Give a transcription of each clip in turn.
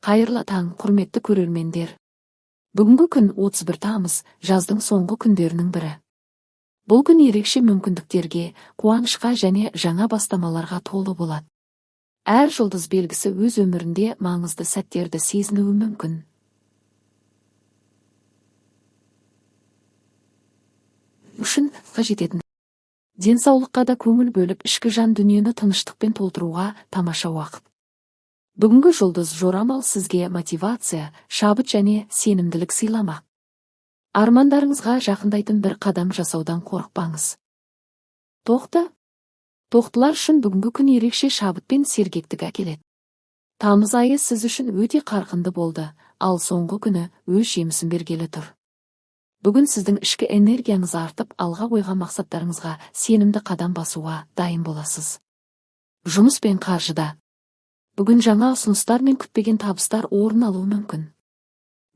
Қайырлы таң, құрметті көрермендер. Бүгінгі күн 31 тамыз, жаздың соңғы күндерінің бірі. Бұл күн ерекше мүмкіндіктерге, қуанышқа және жаңа бастамаларға толы болады. Әр жұлдыз белгісі өз өмірінде маңызды сәттерді сезінуі мүмкін. Үшін жететін. Денсаулыққа да көңіл бөліп, ішкі жан дүниені тыныштықпен толтыруға тамаша уақыт. Бүгінгі жұлдыз жорамал сізге мотивация, шабыт және сенімділік сыйламақ. Армандарыңызға жақындайтын бір қадам жасаудан қорықпаңыз. Тоқты. Тоқтылар үшін бүгінгі күн ерекше шабыт пен сергектік әкеледі. Тамыз айы сіз үшін өте қарқынды болды, ал соңғы күні өз жемісін бергелі тұр. Бүгін сіздің ішкі энергияңыз артып, алға қойған мақсаттарыңызға сенімді қадам басуға дайын боласыз. Жұмыс пен қаржыда. Бүгін жаңа ұсыныстар мен күтпеген табыстар орын алуы мүмкін.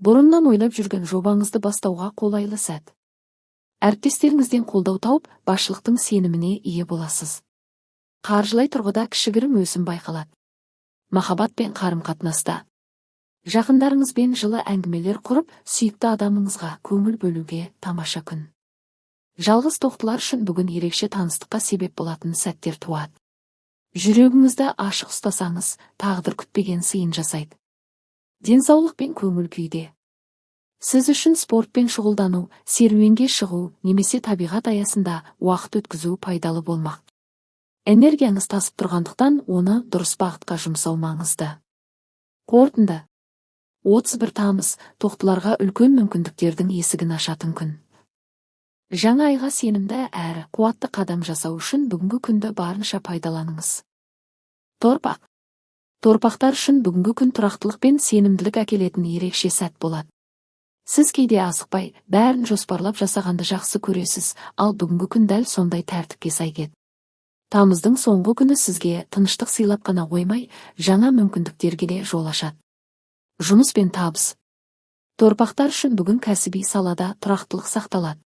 Бұрыннан ойлап жүрген жобаңызды бастауға қолайлы сәт. Әріптестеріңізден қолдау тауып, басшылықтың сеніміне ие боласыз. Қаржылай тұрғыда кішігірім өсім байқалады. Махаббат пен қарым-қатынаста. Жақындарыңызбен жылы әңгімелер құрып, сүйікті адамыңызға көңіл бөлуге тамаша күн. Жалғыз тоқтылар үшін бүгін ерекше таныстыққа себеп болатын сәттер туады. Жүрегіңізді ашық ұстасаңыз, тағдыр күтпеген сыйын жасайды. Денсаулық пен көңіл күйде. Сіз үшін спортпен шұғылдану, серуенге шығу немесе табиғат аясында уақыт өткізу пайдалы болмақ. Энергияңыз тасып тұрғандықтан, оны дұрыс бағытқа жұмсау маңызды. Қорытынды. 31 тамыз тоқтыларға үлкен мүмкіндіктердің есігін ашатын күн. Жаңа айға сенімді әрі қуатты қадам жасау үшін бүгінгі күнді барынша пайдаланыңыз. Торпақ. Торпақтар үшін бүгінгі күн тұрақтылық пен сенімділік әкелетін ерекше сәт болады. Сіз кейде асықпай, бәрін жоспарлап жасағанды жақсы көресіз, ал бүгінгі күн дәл сондай тәртіпке сай келеді. Тамыздың соңғы күні сізге тыныштық сыйлап қана қоймай, жаңа мүмкіндіктерге де жол ашады. Жұмыс пен табыс. Торпақтар үшін бүгін кәсіби салада тұрақтылық сақталады.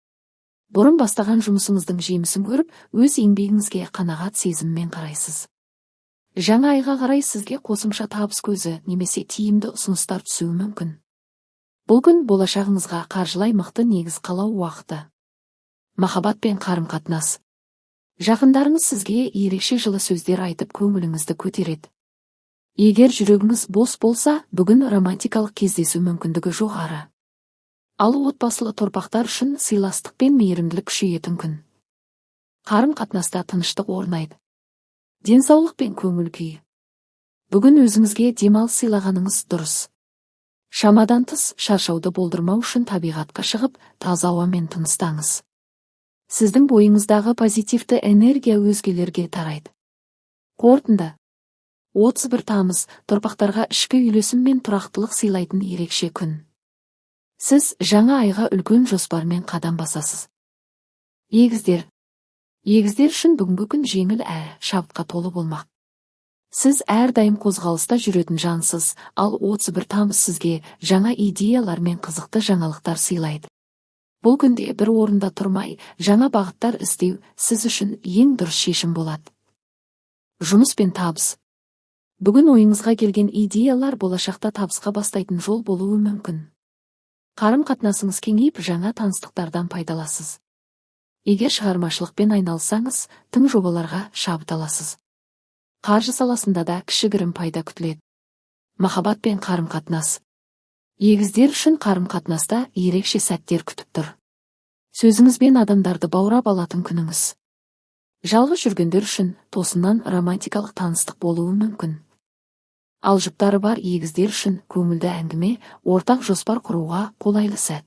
Бұрын бастаған жұмысыңыздың жемісін көріп, өз еңбегіңізге қанағат сезіммен қарайсыз. Жаңа айға қарай сізге қосымша табыс көзі немесе тиімді ұсыныстар түсуі мүмкін. Бұл күн болашағыңызға қаржылай мықты негіз қалау уақыты. Махаббат пен қарым-қатынас. Жақындарыңыз сізге ерекше жылы сөздер айтып көңіліңізді көтереді. Егер жүрегіңіз бос болса, бүгін романтикалық кездесу мүмкіндігі жоғары. Ал отбасылы торпақтар үшін сыйластық пен мейірімділік күшейетін күн. Қарым-қатынаста тыныштық орнайды. Денсаулық пен көңіл күй. Бүгін өзіңізге демалыс сыйлағаныңыз дұрыс. Шамадан тыс шаршауды болдырмау үшін табиғатқа шығып, таза ауамен тыныстаңыз. Сіздің бойыңыздағы позитивті энергия өзгелерге тарайды. Қорытынды. 31 тамыз торпақтарға ішкі үйлесім мен тұрақтылық сыйлайтын ерекше күн. Сіз жаңа айға үлкен жоспармен қадам басасыз. Егіздер. Егіздер үшін бүгінгі күн жеңіл әрі шабытқа толы болмақ. Сіз әрдайым қозғалыста жүретін жансыз, ал 31 тамыз сізге жаңа идеялар мен қызықты жаңалықтар сыйлайды. Бұл күнде бір орында тұрмай, жаңа бағыттар іздеу сіз үшін ең дұрыс шешім болады. Жұмыс пен табыс. Бүгін ойыңызға келген идеялар болашақта табысқа бастайтын жол болуы мүмкін. Қарым-қатынасыңыз кеңейіп, жаңа таныстықтардан пайдаласыз. Егер шығармашылықпен айналыссаңыз, тың жобаларға шабыт аласыз. Қаржы саласында да кішігірім пайда күтіледі. Махаббат пен қарым-қатынас. Егіздер үшін қарым-қатынаста ерекше сәттер күтіп тұр. Сөзіңізбен адамдарды баурап алатын күніңіз. Жалғыз жүргендер үшін тосыннан романтикалық таныстық болуы мүмкін. Ал жұптары бар егіздер үшін көңілді әңгіме, ортақ жоспар құруға қолайлы сәт.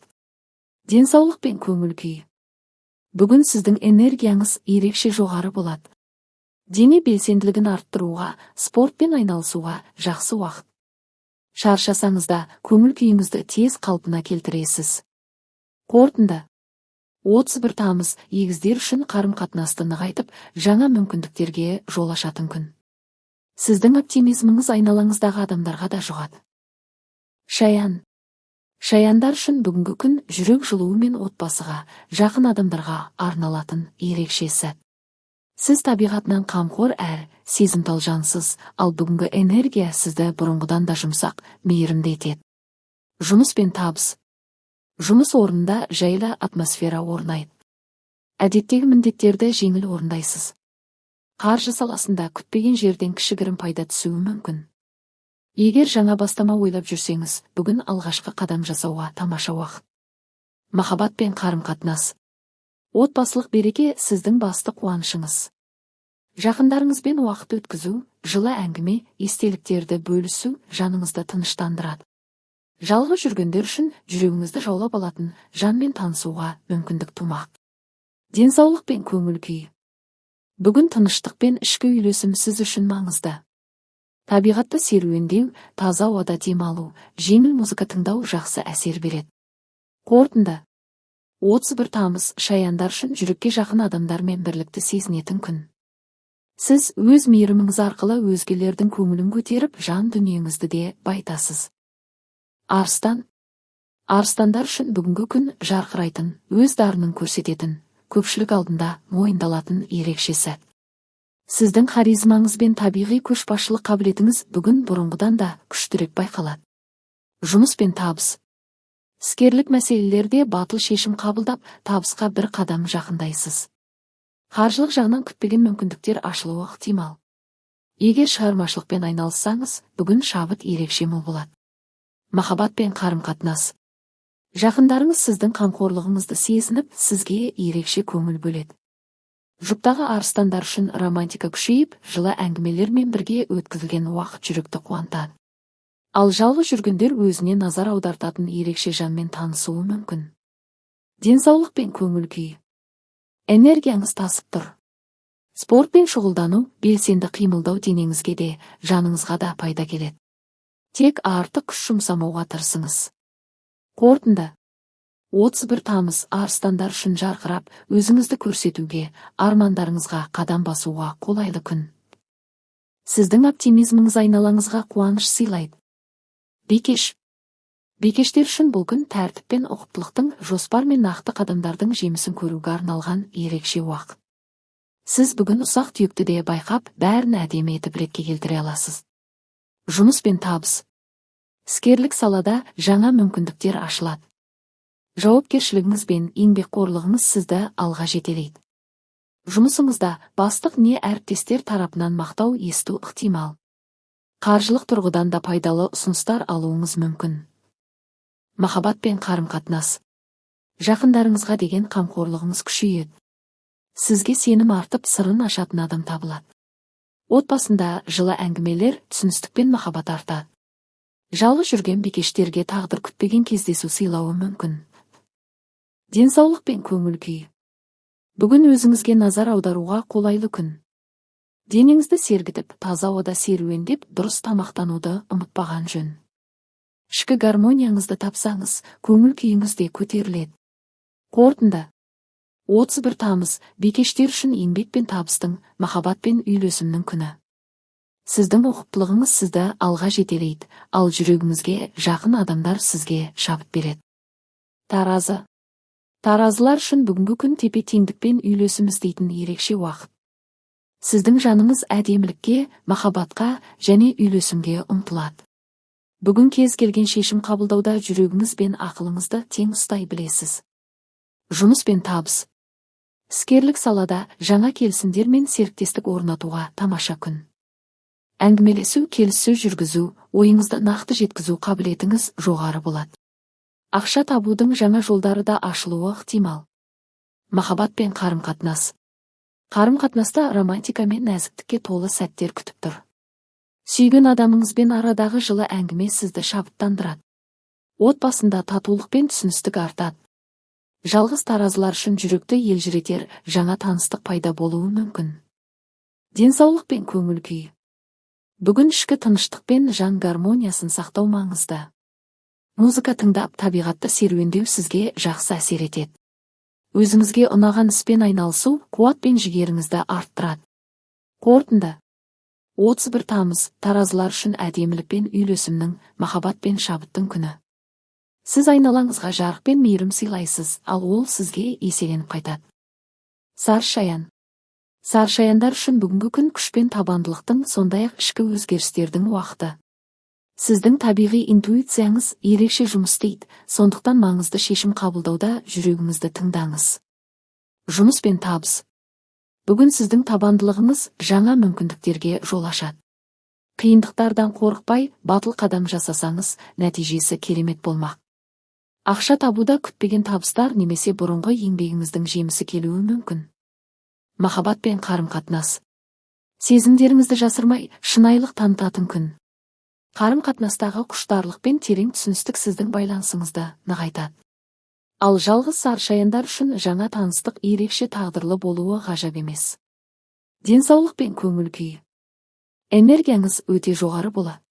Денсаулық пен көңіл күй. Бүгін сіздің энергияңыз ерекше жоғары болады. Дене белсенділігін арттыруға, спортпен айналысуға жақсы уақыт. Шаршасаңыз да көңіл күйіңізді тез қалпына келтіресіз. Қорытынды. 31 тамыз егіздер үшін қарым-қатынасты нығайтып, жаңа мүмкіндіктерге жол ашатын күн. Сіздің оптимизміңіз айналаңыздағы адамдарға да жұғады. Шаян. Шаяндар үшін бүгінгі күн жүрек жылуы мен отбасыға, жақын адамдарға арналатын ерекше сәт. Сіз табиғатынан қамқор әрі сезімтал жансыз, ал бүгінгі энергия сізді бұрынғыдан да жұмсақ, мейірімді етеді. Жұмыс пен табыс. Жұмыс орнында жайлы атмосфера орнайды. Әдеттегі міндеттерді жеңіл орындайсыз. Қаржы саласында күтпеген жерден кішігірім пайда түсуі мүмкін. Егер жаңа бастама ойлап жүрсеңіз, бүгін алғашқы қадам жасауға тамаша уақыт. Махаббат пен қарым-қатынас. Отбасылық береке сіздің басты қуанышыңыз. Жақындарыңызбен уақыт өткізу, жылы әңгіме, естеліктерді бөлісу жаныңызды тыныштандырады. Жалғыз жүргендер үшін жүрегіңізді жаулап алатын жанмен танысуға мүмкіндік тумақ. Денсаулық пен көңіл күй. Бүгін тыныштық пен ішкі үйлесім сіз үшін маңызды. Табиғатты серуендеу, таза ауада демалу, жеңіл музыка тыңдау жақсы әсер береді. Қорытынды. 31 тамыз шаяндар үшін жүрекке жақын адамдармен бірлікті сезінетін күн. Сіз өз мейіріміңіз арқылы өзгелердің көңілін көтеріп, жан дүниеңізді де байытасыз. Арыстан. Арыстандар үшін бүгінгі күн жарқырайтын, өз дарынын көрсететін, көпшілік алдында мойындалатын ерекше сәт. Сіздің харизмаңыз бен табиғи көшбасшылық қабілетіңіз бүгін бұрынғыдан да күштірек байқалады. Жұмыс пен табыс. Іскерлік мәселелерде батыл шешім қабылдап, табысқа бір қадам жақындайсыз. Қаржылық жағынан күтпеген мүмкіндіктер ашылуы ықтимал. Егер шығармашылықпен айналыссаңыз, бүгін шабыт ерекше мол болады. Махаббат пен қарым-қатынас. Жақындарыңыз сіздің қамқорлығыңызды сезініп, сізге ерекше көңіл бөледі. Жұптағы арыстандар үшін романтика күшейіп, жылы әңгімелермен бірге өткізілген уақыт жүректі қуантады. Ал жалғыз жүргендер өзіне назар аудартатын ерекше жанмен танысуы мүмкін. Денсаулық пен көңіл күй. Энергияңыз тасып тұр. Спортпен шұғылдану, белсенді қимылдау денеңізге де, жаныңызға да пайда келеді. Тек артық күш жұмсамауға тырысыңыз. Қорытынды. 31 тамыз арыстандар үшін жарқырап, өзіңізді көрсетуге, армандарыңызға қадам басуға қолайлы күн. Сіздің оптимизміңіз айналаңызға қуаныш сыйлайды. Бикеш. Бикештер үшін бұл күн тәртіп пен ұқыптылықтың, жоспар мен нақты қадамдардың жемісін көруге арналған ерекше уақыт. Сіз бүгін ұсақ түйекті де байқап, бәрін әдемі етіп ретке келтіре аласыз. Жұмыс пен табыс. Іскерлік салада жаңа мүмкіндіктер ашылады. Жауапкершілігіңіз бен еңбекқорлығыңыз сізді алға жетелейді. Жұмысыңызда бастық не әріптестер тарапынан мақтау есту ықтимал. Қаржылық тұрғыдан да пайдалы ұсыныстар алуыңыз мүмкін. Махаббат пен қарым-қатынас. Жақындарыңызға деген қамқорлығыңыз күшейеді. Сізге сенім артып, сырын ашатын адам табылады. Отбасында жылы әңгімелер, түсіністік пен махаббат артады. Жалғыз жүрген бикештерге тағдыр күтпеген кездесу сыйлауы мүмкін. Денсаулық пен көңіл күй. Бүгін өзіңізге назар аударуға қолайлы күн. Денеңізді сергітіп, таза ауада серуендеп, дұрыс тамақтануды ұмытпаған жөн. Ішкі гармонияңызды тапсаңыз, көңіл күйіңіз де көтеріледі. Қорытынды. 31 тамыз бикештер үшін еңбек пен табыстың, махаббат пен үйлесімнің күні. Сіздің ұқыптылығыңыз сізді алға жетелейді, ал жүрегіңізге жақын адамдар сізге шабыт береді. Таразы. Таразылар үшін бүгінгі күн тепе-теңдік пен үйлесім іздейтін ерекше уақыт. Сіздің жаныңыз әдемілікке, махаббатқа және үйлесімге ұмтылады. Бүгін кез келген шешім қабылдауда жүрегіңіз бен ақылыңызды тең ұстай білесіз. Жұмыс пен табыс. Іскерлік салада жаңа келісімдер мен серіктестік орнатуға тамаша күн. Әңгімелесу, келіссөз жүргізу, ойыңызды нақты жеткізу қабілетіңіз жоғары болады. Ақша табудың жаңа жолдары да ашылуы ықтимал. Махаббат пен қарым-қатынас. Қарым-қатынаста романтика мен нәзіктікке толы сәттер күтіп тұр. Сүйген адамыңызбен арадағы жылы әңгіме сізді шабыттандырады. Отбасында татулық пен түсіністік артады. Жалғыз таразылар үшін жүректі елжіретер жаңа таныстық пайда болуы мүмкін. Денсаулық пен көңіл күй. Бүгін ішкі тыныштық пен жан гармониясын сақтау маңызды. Музыка тыңдап, табиғатты серуендеу сізге жақсы әсер етеді. Өзіңізге ұнаған іспен айналысу қуат пен жігеріңізді арттырады. Қорытынды. 31 тамыз таразылар үшін әдемілік пен үйлесімнің, махаббат пен шабыттың күні. Сіз айналаңызға жарық пен мейірім сыйлайсыз, ал ол сізге еселеніп қайтады. Сарышаян. Сарышаяндар үшін бүгінгі күн күш пен табандылықтың, сондай-ақ ішкі өзгерістердің уақыты. Сіздің табиғи интуицияңыз ерекше жұмыс істейді, сондықтан маңызды шешім қабылдауда жүрегіңізді тыңдаңыз. Жұмыс пен табыс. Бүгін сіздің табандылығыңыз жаңа мүмкіндіктерге жол ашады. Қиындықтардан қорықпай, батыл қадам жасасаңыз, нәтижесі керемет болмақ. Ақша табуда күтпеген табыстар немесе бұрынғы еңбегіңіздің жемісі келуі мүмкін. Махаббат пен қарым-қатынас. Сезімдеріңізді жасырмай, шынайылық танытатын күн. Қарым-қатынастағы құштарлық пен терең түсіністік сіздің байланысыңызды нығайтады. Ал жалғыз сарышаяндар үшін жаңа таныстық ерекше тағдырлы болуы ғажап емес. Денсаулық пен көңіл күй. Энергияңыз өте жоғары болады.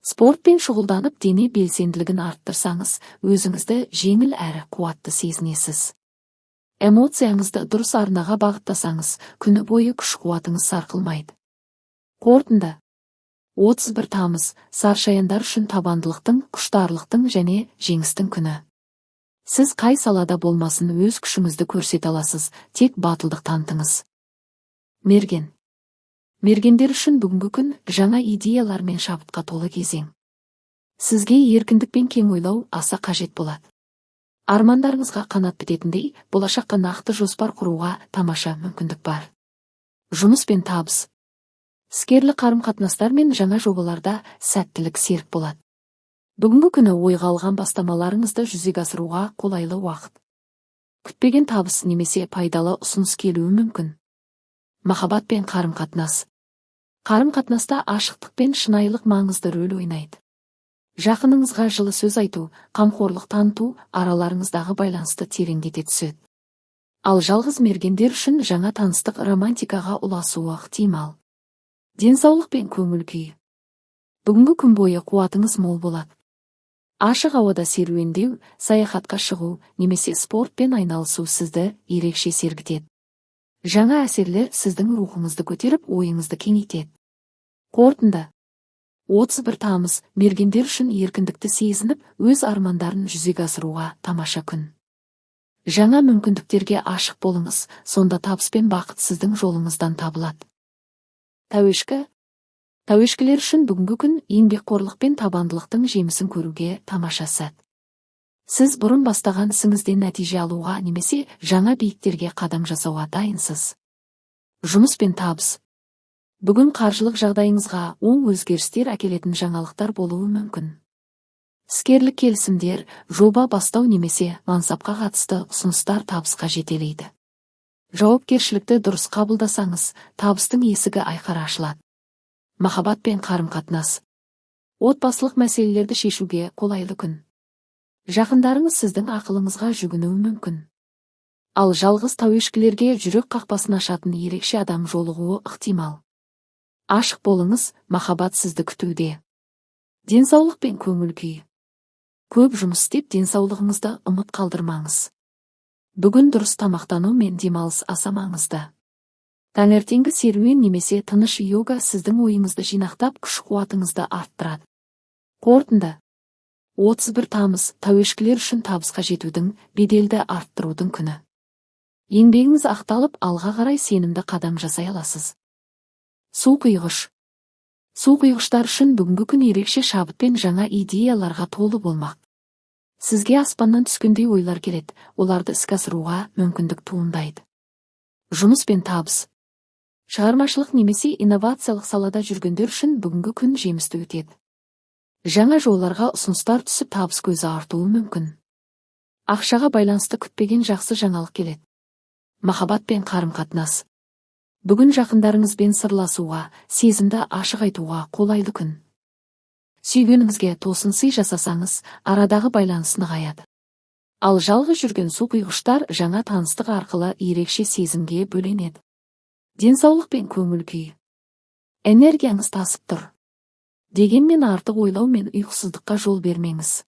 Спортпен шұғылданып дене белсенділігін арттырсаңыз, өзіңізді жеңіл әрі қуатты сезінесіз. Эмоцияңызды дұрыс арнаға бағыттасаңыз, күні бойы күш-қуатыңыз сарқылмайды. Қорытынды. 31 тамыз сарышаяндар үшін табандылықтың, құштарлықтың және жеңістің күні. Сіз қай салада болмасын өз күшіңізді көрсете аласыз, тек батылдық танытыңыз. Мерген. Мергендер үшін бүгінгі күн жаңа идеялар мен шабытқа толы кезең. Сізге еркіндік пен кең ойлау аса қажет болады. Армандарыңызға қанат бітетіндей, болашаққа нақты жоспар құруға тамаша мүмкіндік бар. Жұмыс пен табыс. Іскерлік қарым-қатынастар мен жаңа жобаларда сәттілік серік болады. Бүгінгі күні ойға алған бастамаларыңызды жүзеге асыруға қолайлы уақыт. Күтпеген табыс немесе пайдалы ұсыныс келуі мүмкін. Махаббат пен қарым-қатынас. Қарым-қатынаста ашықтық пен шынайылық маңызды рөл ойнайды. Жақыныңызға жылы сөз айту, қамқорлық таныту араларыңыздағы байланысты тереңдете түседі. Ал жалғыз мергендер үшін жаңа таныстық романтикаға ұласуы ықтимал. Денсаулық пен көңіл күй. Бүгінгі күн бойы қуатыңыз мол болады. Ашық ауада серуендеу, саяхатқа шығу немесе спортпен айналысу сізді ерекше сергітеді. Жаңа әсерлер сіздің рухыңызды көтеріп, ойыңызды кеңейтеді. Қорытынды. 31 тамыз мергендер үшін еркіндікті сезініп, өз армандарын жүзеге асыруға тамаша күн. Жаңа мүмкіндіктерге ашық болыңыз, сонда табыс пен бақыт сіздің жолыңыздан табылады. Тәуешкі. Тәуешкілер үшін бүгінгі күн еңбекқорлық пен табандылықтың жемісін көруге тамаша сәт. Сіз бұрын бастаған ісіңізден нәтиже алуға немесе жаңа биіктерге қадам жасауға дайынсыз. Жұмыс пен табыс. Бүгін қаржылық жағдайыңызға оң өзгерістер әкелетін жаңалықтар болуы мүмкін. Іскерлік келісімдер, жоба бастау немесе мансапқа қатысты ұсыныстар табысқа жетелейді. Жауапкершілікті дұрыс қабылдасаңыз, табыстың есігі айқара ашылады. Махаббат пен қарым-қатынас. Отбасылық мәселелерді шешуге қолайлы күн. Жақындарыңыз сіздің ақылыңызға жүгінуі мүмкін. Ал жалғыз тәуешкілерге жүрек қақпасын ашатын ерекше адам жолығуы ықтимал. Ашық болыңыз, махаббат сізді күтуде. Денсаулық пен көңіл күй. Көп жұмыс істеп денсаулығыңызды ұмыт қалдырмаңыз. Бүгін дұрыс тамақтану мен демалыс аса маңызды. Таңертеңгі серуен немесе тыныш йога сіздің ойыңызды жинақтап, күш-қуатыңызды арттырады. Қорытынды. 31 тамыз тәуешкілер үшін табысқа жетудің, беделді арттырудың күні. Еңбегіңіз ақталып, алға қарай сенімді қадам жасай аласыз. Су құйғыш. Су құйғыштар үшін бүгінгі күн ерекше шабыт пен жаңа идеяларға толы болмақ. Сізге аспаннан түскендей ойлар келеді, оларды іске асыруға мүмкіндік туындайды. Жұмыс пен табыс. Шығармашылық немесе инновациялық салада жүргендер үшін бүгінгі күн жемісті өтеді. Жаңа жолдарға ұсыныстар түсіп, табыс көзі артуы мүмкін. Ақшаға байланысты күтпеген жақсы жаңалық келеді. Махаббат пен қарым-қатынас. Бүгін жақындарыңызбен сырласуға, сезімді ашық айтуға қолайлы күн. Сүйгеніңізге тосын сый жасасаңыз, арадағы байланыс нығаяды. Ал жалғыз жүрген су құйғыштар жаңа таныстық арқылы ерекше сезімге бөленеді. Денсаулық пен көңіл күй. Энергияңыз тасып тұр. Дегенмен артық ойлау мен ұйқысыздыққа жол бермеңіз.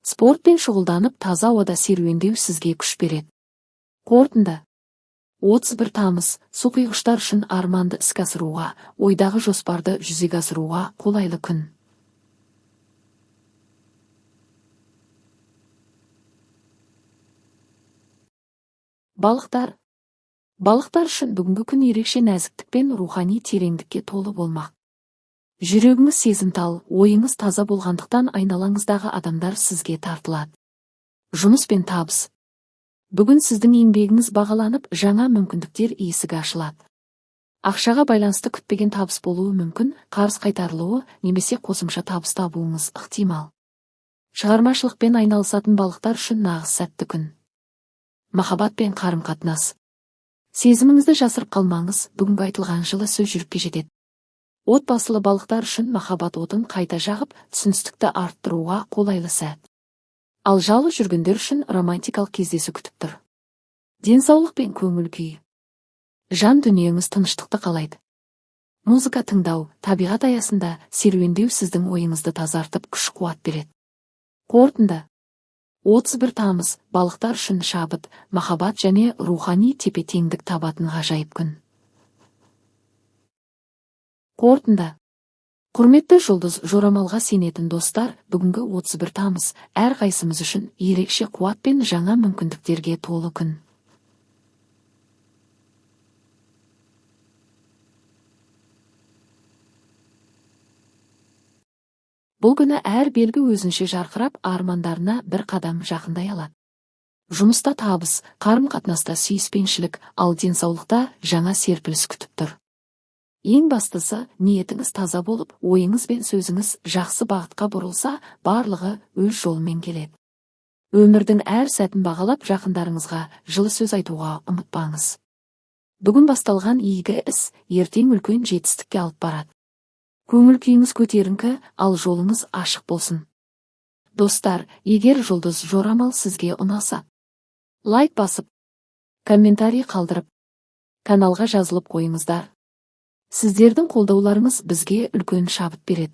Спортпен шұғылданып, таза ауада серуендеу сізге күш береді. Қорытынды. 31 тамыз су құйғыштар үшін арманды іске асыруға, ойдағы жоспарды жүзеге асыруға қолайлы күн. Балықтар. Балықтар үшін бүгінгі күн ерекше нәзіктік пен рухани тереңдікке толы болмақ. Жүрегіңіз сезімтал, ойыңыз таза болғандықтан айналаңыздағы адамдар сізге тартылады. Жұмыс пен табыс. Бүгін сіздің еңбегіңіз бағаланып, жаңа мүмкіндіктер есігі ашылады. Ақшаға байланысты күтпеген табыс болуы мүмкін, қарыз қайтарылуы немесе қосымша табыс табуыңыз ықтимал. Шығармашылықпен айналысатын балықтар үшін нағыз сәтті күн. Махаббат пен қарым-қатынас. Сезіміңізді жасырып қалмаңыз, бүгінгі айтылған жылы сөз жүрекке жетеді. Отбасылы балықтар үшін махаббат отын қайта жағып, түсіністікті арттыруға қолайлы сәт. Ал жалғыз жүргендер үшін романтикалық кездесу күтіп тұр. Денсаулық пен көңіл күй. Жан дүниеңіз тыныштықты қалайды. Музыка тыңдау, табиғат аясында серуендеу сіздің ойыңызды тазартып, күш қуат береді. Қорытынды. 31 тамыз балықтар үшін шабыт, махаббат және рухани тепе-теңдік табатын ғажайып күн. Қорытынды. Құрметті жұлдыз жорамалға сенетін достар, бүгінгі 31 тамыз әрқайсымыз үшін ерекше қуат пен жаңа мүмкіндіктерге толы күн. Бұл күні әр белгі өзінше жарқырап, армандарына бір қадам жақындай алады. Жұмыста табыс, қарым-қатынаста сүйіспеншілік, ал денсаулықта жаңа серпіліс күтіп тұр. Ең бастысы, ниетіңіз таза болып, ойыңыз бен сөзіңіз жақсы бағытқа бұрылса, барлығы өз жолымен келеді. Өмірдің әр сәтін бағалап, жақындарыңызға жылы сөз айтуға ұмытпаңыз. Бүгін басталған игі іс ертең үлкен жетістікке алып барады. Көңіл күйіңіз көтеріңкі, ал жолыңыз ашық болсын. Достар, егер жұлдыз жорамал сізге ұнаса, лайк басып, комментарий қалдырып, каналға жазылып қойыңыздар. Сіздердің қолдауларыңыз бізге үлкен шабыт береді.